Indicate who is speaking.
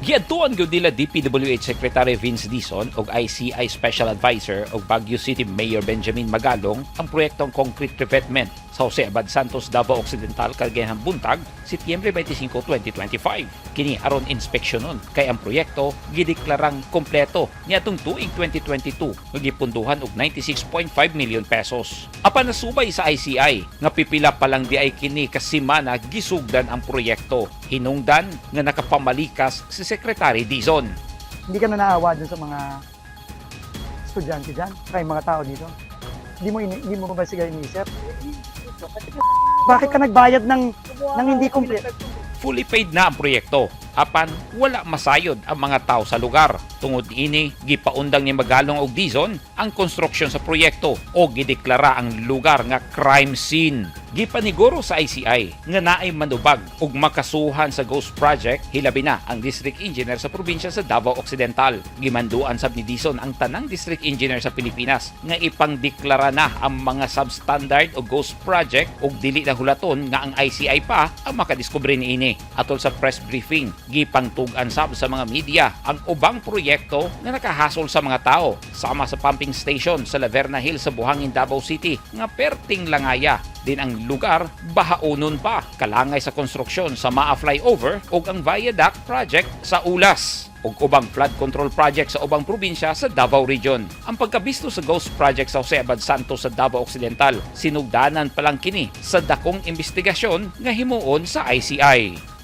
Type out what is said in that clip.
Speaker 1: Giadtuan gyud nila DPWH Secretary Vince Dizon ug ICI Special Advisor ug Baguio City Mayor Benjamin Magalong ang proyektong concrete revetment sa Jose Abad Santos, Davao Occidental kagahang buntag, Setyembre 25, 2025. Kini aron inspeksyonon kay ang proyekto gideklarang kompleto niadtong tuig 2022 nga gipunduhan og 96.5 million pesos. Apan nasubay sa ICI nga pipila pa lang diay kini ka semana gisugdan ang proyekto. Hinungdan nga nakapamalikas si Secretary Dizon.
Speaker 2: Hindi ka na naawa dun sa mga estudyante dyan, kay mga tao dito. Hindi mo ba sila iniisip? Bakit ka nagbayad ng hindi complete?
Speaker 1: Fully paid na ang proyekto. Apan wala masayod ang mga tao sa lugar. Tungod ini, gipaundang ni Magalong og Dizon ang konstruksyon sa proyekto o gideklara ang lugar nga crime scene. Gipaniguro sa ICI nga naay manubag ug makasuhan sa ghost project, hilabi na ang district engineer sa probinsya sa Davao Occidental. Gimanduan sab ni Dizon ang tanang district engineer sa Pilipinas nga ipangdeklara na ang mga substandard o ghost project ug dili na hulaton nga ang ICI pa ang makadiskubre niini. Atol sa press briefing, gipangtug-an sab sa mga media ang ubang proyekto nga nakahasol sa mga tao, sama sa pumping station sa Laverna Hill sa Buhangin, Davao City nga perting langaya din ang lugar, bahaonon pa, kalangay sa konstruksyon sa Maa Flyover ug ang viaduct project sa Ulas ug ubang flood control project sa ubang probinsya sa Davao Region. Ang pagkabisto sa ghost project sa Jose Abad Santos sa Davao Occidental, sinugdanan pa lang kini sa dakong investigasyon nga himuon sa ICI.